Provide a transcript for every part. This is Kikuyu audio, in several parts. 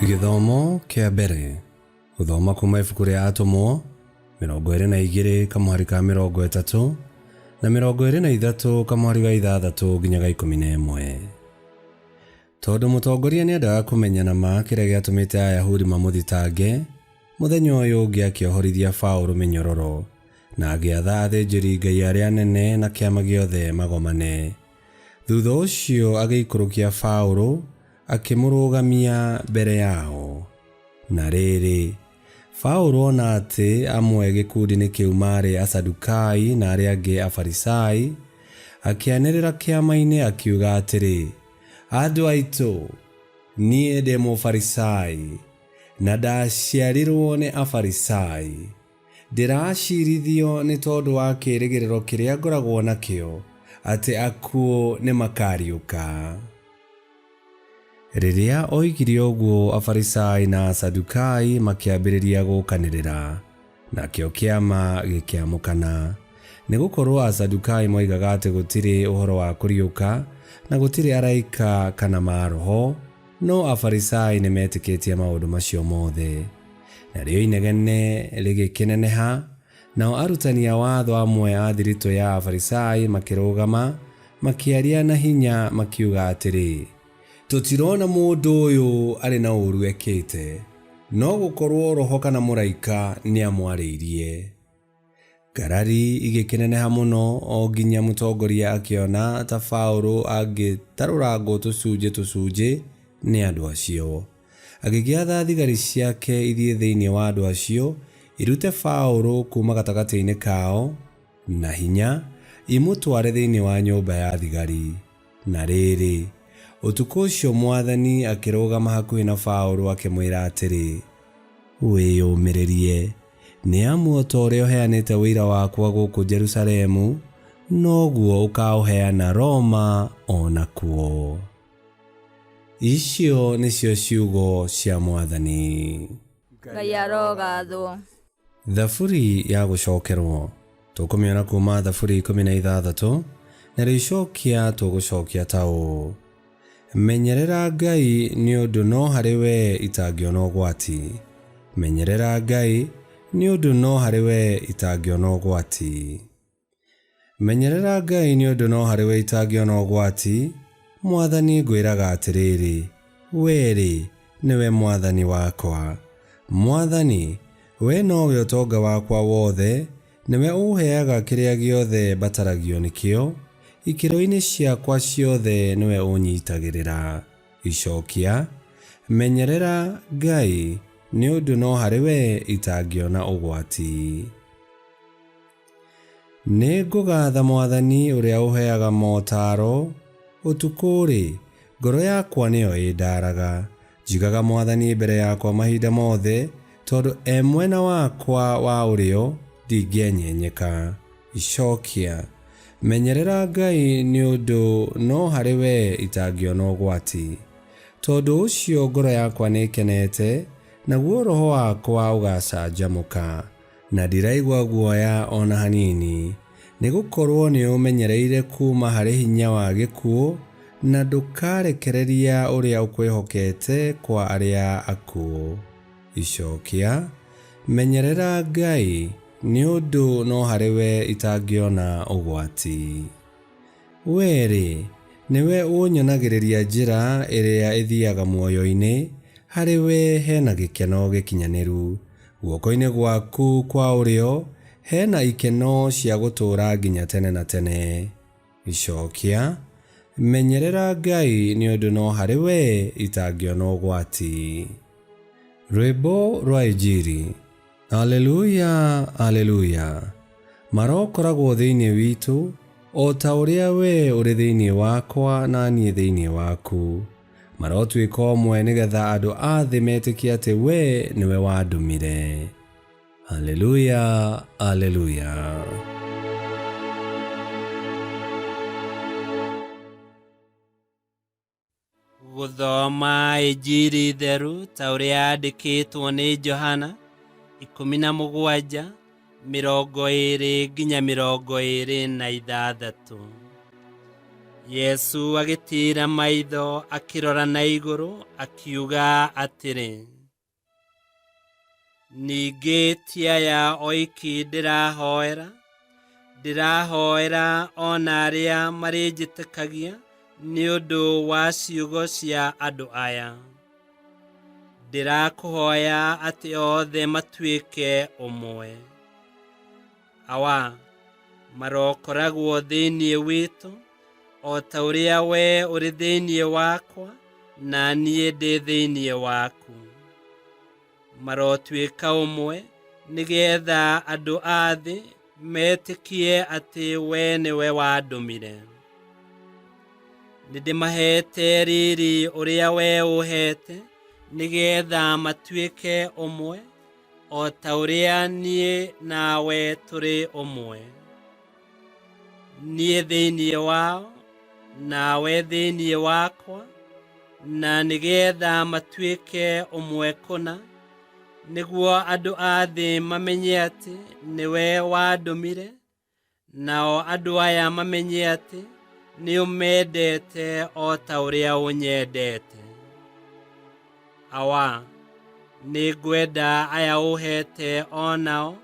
Gĩthomo kĩa mbere gũthoma kuma ibuku rĩa Atũmwo 22 kamũhari ka 30 na 23 kamũhari ga 6 nginya ga 11. Tondũ mũtongoria nĩendaga kũmenya na ma kĩrĩa gĩatũmĩte Ayahudi mamũthitange, mũthenya ũyũ ũngĩ akĩohorithia Paũlũ mĩnyororo, na agĩatha athĩnjĩri-Ngai arĩa anene na kĩama gĩothe magomane. Thutha ũcio agĩikũrũkia Paũlũ, akĩmũrũgamia mbere yao. Na rĩrĩ, Paũlũ ona atĩ amwe gĩkundi-inĩ kĩu maarĩ Asadukai na arĩa angĩ Afarisai, akĩanĩrĩra kĩama-inĩ akiuga atĩrĩ, Andũ aitũ, niĩ ndĩ Mũfarisai, na ndaciarirũo nĩ Afarisai. Ndĩraciirithio nĩ tondũ wa kĩĩrĩgĩrĩro kĩrĩa ngoragwo nakĩo atĩ akuũ nĩ makaariũka. Rĩrĩa oigire ũguo, Afarisai na Asadukai makĩambĩrĩria gũũkanĩrĩra, nakĩo kĩama gĩkĩamũkana. Nĩ gũkorũo Asadukai moigaga atĩ gũtirĩ ũhoro wa kũriũka, na gũtirĩ araika kana maroho, no Afarisai nĩ meetĩkĩtie maũndũ macio mothe. Narĩo inegene rĩgĩkĩneneha, nao arutani a watho amwe a thiritũ ya Afarisai makĩrũgama, makĩaria na hinya makiuga atĩrĩ, Tũtirona mũndũ ũyũ arĩ na ũũru ekĩte, no gũkorũo roho kana mũraika nĩamwarĩirie. Ngarari igĩkĩneneha mũno o nginya mũtongoria akĩona ta Paũlũ angĩtarũrangwo tũcunjĩ tũcunjĩ nĩ andũ acio. Agĩgĩatha thigari ciake ithiĩ thĩinĩ wa andũ acio, irute Paũlũ kuuma gatagatĩ-inĩ kao na hinya, imũtware thĩinĩ wa nyũmba ya thigari. Na rĩrĩ, ũtukũ ũcio Mwathani akĩrũgama hakuhĩ na Paũlũ akĩmwĩra atĩrĩ, Wĩyũmĩrĩrie, nĩ amu o ta ũrĩa ũheanĩte ũira wakwa gũkũ Jerusalemu, noguo ũkaũheana Roma o nakuo. Icio nĩcio ciugo cia Mwathani. Ngai arogathwo. Thaburi ya gũcokerwo tũkũmĩona kuma Thaburi 16, narĩo icokia tũgũcokia ta ũũ: Menyerera Ngai, nĩ ũndũ no harĩ wee itangĩona ũgwati. Menyerera Ngai, nĩ ũndũ no harĩ wee itangĩona ũgwati. Menyerera Ngai, nĩ ũndũ no harĩ we itangĩona ũgwati. Mwathani, ngwĩraga atĩrĩrĩ, wee-rĩ, nĩwe Mwathani wakwa. Mwathani, wee nowe ũtonga wakwa wothe, nĩwe ũũheaga kĩrĩa gĩothe mbataragio nĩkĩo, ikĩro-inĩ ciakwa ciothe nĩwe ũnyitagĩrĩra. Icokia, Menyerera Ngai, nĩ ũndũ no harĩ we itangĩona ũgwati. Nĩngũgaatha Mwathani ũrĩa ũheaga motaaro, ũtukũ-rĩ, ngoro yakwa nĩyo ĩndaaraga. Njigaga Mwathani mbere yakwa mahinda mothe, tondũ e mwena wakwa wa ũrĩo, ndingĩenyenyeka. Icokia, Menyerera Ngai nĩ ũndũ no harĩ we itangĩona ũgwati. Tondũ ũcio ngoro yakwa nĩĩkenete, naguo roho wakwa ũgacanjamũka. Na ndiraigua guoya o na hanini, nĩ gũkorũo nĩ ũmenyereire kuuma harĩ hinya wa gĩkuũ, na ndũkarekereria ũrĩa ũkwĩhokete kwa arĩa akuũ. Icokia, Menyerera Ngai, nĩ ũndũ no harĩ we itangĩona ũgwati. Wee-rĩ, nĩwe ũnyonagĩrĩria njĩra ĩrĩa ĩthiaga muoyo-inĩ, harĩ we he na gĩkeno gĩkinyanĩru, guoko-inĩ gwaku kwa ũrĩo he na ikeno cia gũtũũra nginya tene na tene. Icokia, Menyerera Ngai nĩ ũndũ no harĩ we itangĩona ũgwati. Rwĩmbo rwa Injiri. Aleluya, Aleluya! Marokoragwo thĩinĩ witũ, o ta ũrĩa wee ũrĩ thĩinĩ wakwa na niĩ thĩinĩ waku. Marotuĩka ũmwe nĩgetha andũ a thĩ metĩkie atĩ wee nĩwe wandũmire. Aleluya, Aleluya! Gũthoma Injiri theru ta ũrĩa yandĩkĩtwo nĩ Johana 17 26. Yesu agĩtiira maitho akĩrora na igũrũ akiuga atĩrĩ, ningĩ ti aya oiki ndĩrahoera, ndĩrahoera o na arĩa marĩnjĩtĩkagia nĩ ũndũ wa ciugo cia andũ aya. Ndĩrakũhoya atĩ othe matuĩke ũmwe. Awa, marokoragwo thĩinĩ witũ o ta ũrĩa we ũrĩ thĩinĩ wakwa na niĩ ndĩ thĩinĩ waku. Marotuĩka ũmwe nĩgeetha andũ a thĩ metĩkie atĩ we nĩwe wandũmire. Nĩndĩmaheete riri ũrĩa we ũheete nĩgeetha matuĩke ũmwe o ta ũrĩa niĩ nawe tũrĩ ũmwe. Niĩ thĩinĩ wao nawe thĩinĩ wakwa, na nĩgeetha matuĩke ũmwe kũna, nĩguo andũ a thĩ mamenye atĩ nĩwe wandũmire, nao andũ aya mamenye atĩ nĩũmendete o ta ũrĩa ũnyendete. Awa, nĩngwenda aya ũheete o nao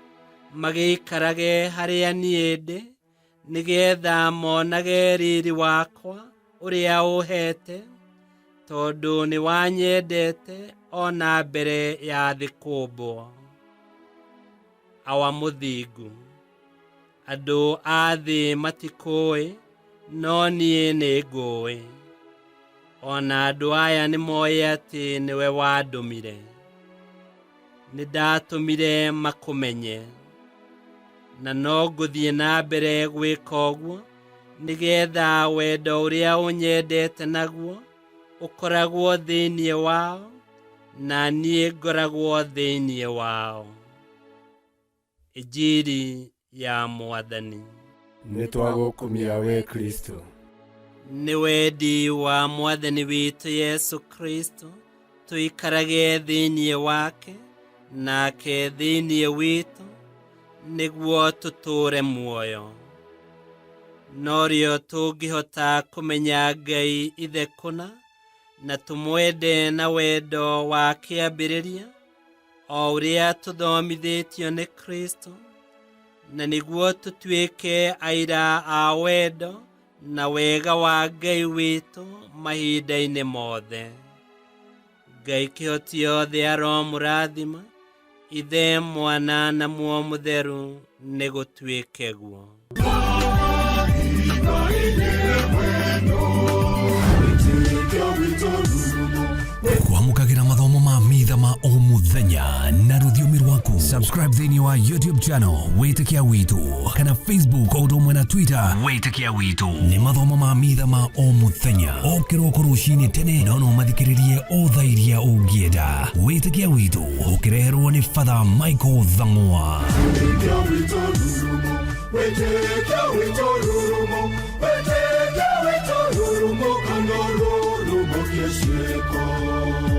magĩikarage harĩa niĩ ndĩ, nĩgeetha monage riri wakwa ũrĩa ũheete, tondũ nĩwanyendete o na mbere ya thĩ kũũmbwo. Awa mũthingu, andũ a thĩ matikũũĩ, no niĩ nĩngũũĩ. O na andũ aya nĩmoĩ atĩ nĩwe wandũmire. Nĩndatũmire makũmenye, na no ngũthiĩ na mbere gwĩka ũguo, nĩgeetha wendo ũrĩa ũnyendete naguo ũkoragwo thĩinĩ wao, na niĩ ngoragwo thĩinĩ wao. Injiri ya Mwathani. Nĩtwagũkumia we Kristo. Nĩ wendi wa Mwathani witũ Yesu Kristo tũikarage thĩinĩ wake nake thĩinĩ witũ nĩguo tũtũũre muoyo. Norĩo tũngĩhota kũmenya Ngai Ithe kũna na tũmwende na wendo wa kĩambĩrĩria o ũrĩa tũthomithĩtio nĩ Kristo, na nĩguo tũtuĩke aira a wendo na wega wa Ngai witũ mahinda-inĩ mothe. Ngai kĩhoti yothe aromũrathima, Ithe, Mwana na Muoyo Mũtheru, nĩgũtuĩke guo. Kwamũkagĩra mathomo ma mitha ma o mũthenya na rũthiomi rwaku. Subscribe thĩinĩ wa YouTube channel Wĩtĩkia Witũ kana Facebook o ũndũ ũmwe na Twitter Wĩtĩkia Witũ. Nĩ mathomo ma mitha ma o mũthenya o kĩroko rũcinĩ tene, no no mathikĩrĩrie o thaa iria ũngĩenda. Wĩtĩkia Witũ ũkĩreherwo nĩ Father Michael Thang'wa. Wĩtĩkia witũ rurumo, wĩtĩkia witũ rurumo, kana rurumo kĩciĩko.